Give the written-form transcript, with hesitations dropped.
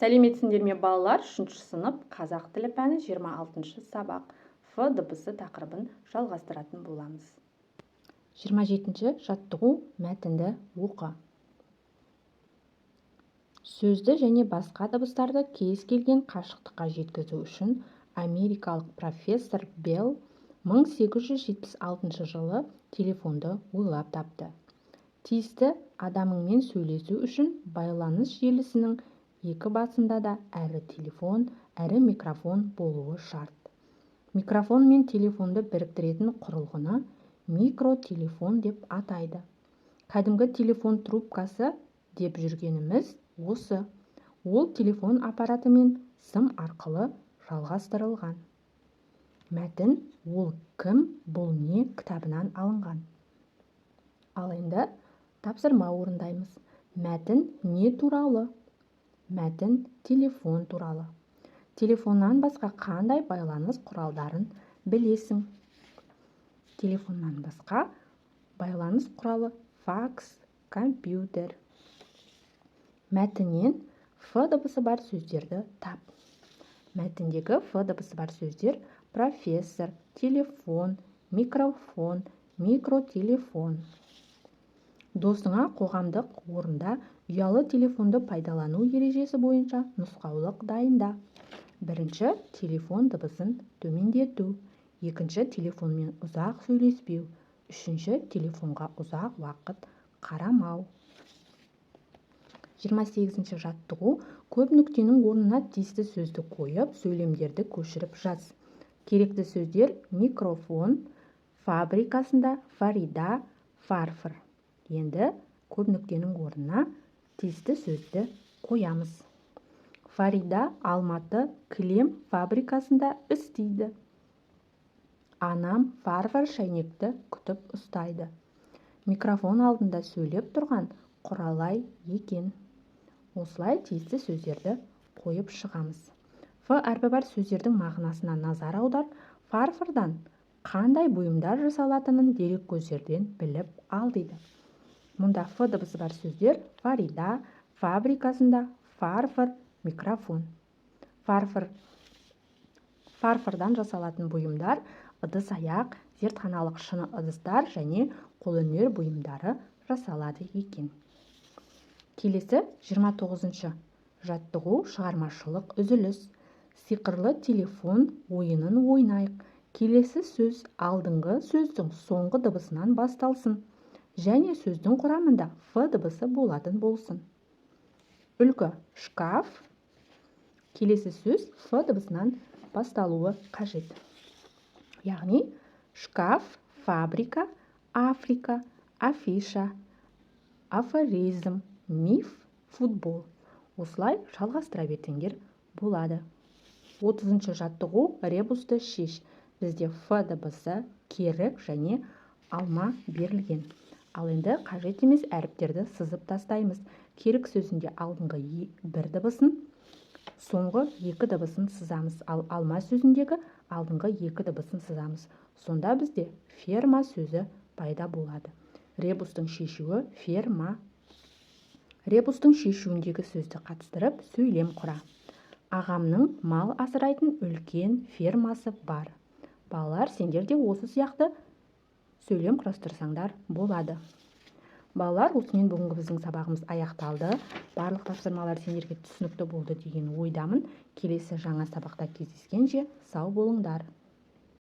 Сәлеметсіңдер ме, балалар! Үшінші сынып, қазақ тілі пәні, 26-шы сабақ. Ф дыбысы тақырыбын жалғастыратын боламыз. 27-ші жаттығу. Мәтінді оқы. Сөзді және басқа дыбыстарды кез келген қашықтыққа жеткізу үшін америкалық профессор Белл 1876 жылы телефонды ойлап тапты. Тиісті адамыңмен сөйлесу үшін байланыс желісінің екі басында да әрі телефон, әрі микрофон болуы шарт. Микрофон мен телефонды біріктіретін құрылғыны микротелефон деп атайды. Кәдімгі телефон трубкасы деп жүргеніміз осы. Ол телефон аппаратымен сым арқылы жалғастырылған. Мәтін «Ол кім, бұл не» кітабынан алынған. Ал енді тапсырма орындаймыз. Мәтін не туралы? Мәтін телефон туралы. Телефоннан басқа қандай байланыс құралдарын білесің? Телефоннан басқа байланыс құралы: факс, компьютер. Мәтіннен ф дыбысы бар сөздерді тап. Мәтіндегі ф дыбысы бар сөздер: профессор, телефон, микрофон, микротелефон. Досыңа қоғамдық орында ұялы телефонды пайдалану ережесі бойынша нұсқаулық дайында. Бірінші, телефон дыбысын төмендету. Екінші, телефонмен ұзақ сөйлеспеу. Үшінші, телефонға ұзақ уақыт қарамау. 28-ші жаттығу. Көп нүктенің орнына тиісті сөзді қойып, сөйлемдерді көшіріп жаз. Керекті сөздер: микрофон, фабрикасында, Фарида, фарфор. Енді көп нүктенің орнына тиісті сөзді қоямыз. Фарида Алматы кілем фабрикасында істейді. Анам фарфор шәйнекті күтіп ұстайды. Микрофон алдында сөйлеп тұрған Құралай екен. Осылай тиісті сөздерді қойып шығамыз. Ф әрпі бар сөздердің мағынасына назар аудар. Фарфордан қандай бұйымдар жасалатынын дереккөздерден біліп ал дейді. Мұнда ф дыбысы бар сөздер: Фарида, фабрикасында, фарфор, микрофон. Фарфордан жасалатын бұйымдар: ыдыс аяқ, зертханалық шыны ыдыстар және қолөнер бұйымдары жасалады екен. Келесі 29-шы жаттығу. Шығармашылық үзіліс. Сиқырлы телефон ойынын ойнайық. Келесі сөз алдыңғы сөздің соңғы дыбысынан басталсын және сөздің құрамында ф дыбысы болатын болсын. Үлгі: шкаф. Келесі сөз ф дыбысынан басталуы қажет, яғни шкаф, фабрика, Африка, афиша, афоризм, миф, футбол. Осылай жалғастыра берсеңдер болады. 30-шы жаттығу. Ребусты шеш. Бізде ф дыбысы, керік және алма берілген. Ал енді қажет емес әріптерді сызып тастаймыз. Керік сөзінде алдыңғы бір дыбысын, соңғы екі дыбысын сызамыз. Ал алма сөзіндегі алдыңғы екі дыбысын сызамыз. Сонда бізде ферма сөзі пайда болады. Ребустың шешуі: ферма. Ребустың шешуіндегі сөзді қатыстырып, сөйлем құра. Ағамның мал асырайтын үлкен фермасы бар. Балалар, сендер де осы сияқты сөйлем құрастырсаңдар болады. Балалар, осымен бүгінгі біздің сабағымыз аяқталды. Барлық тапсырмалар сендерге түсінікті болды деген ойдамын. Келесі жаңа сабақта кездескенше сау болыңдар.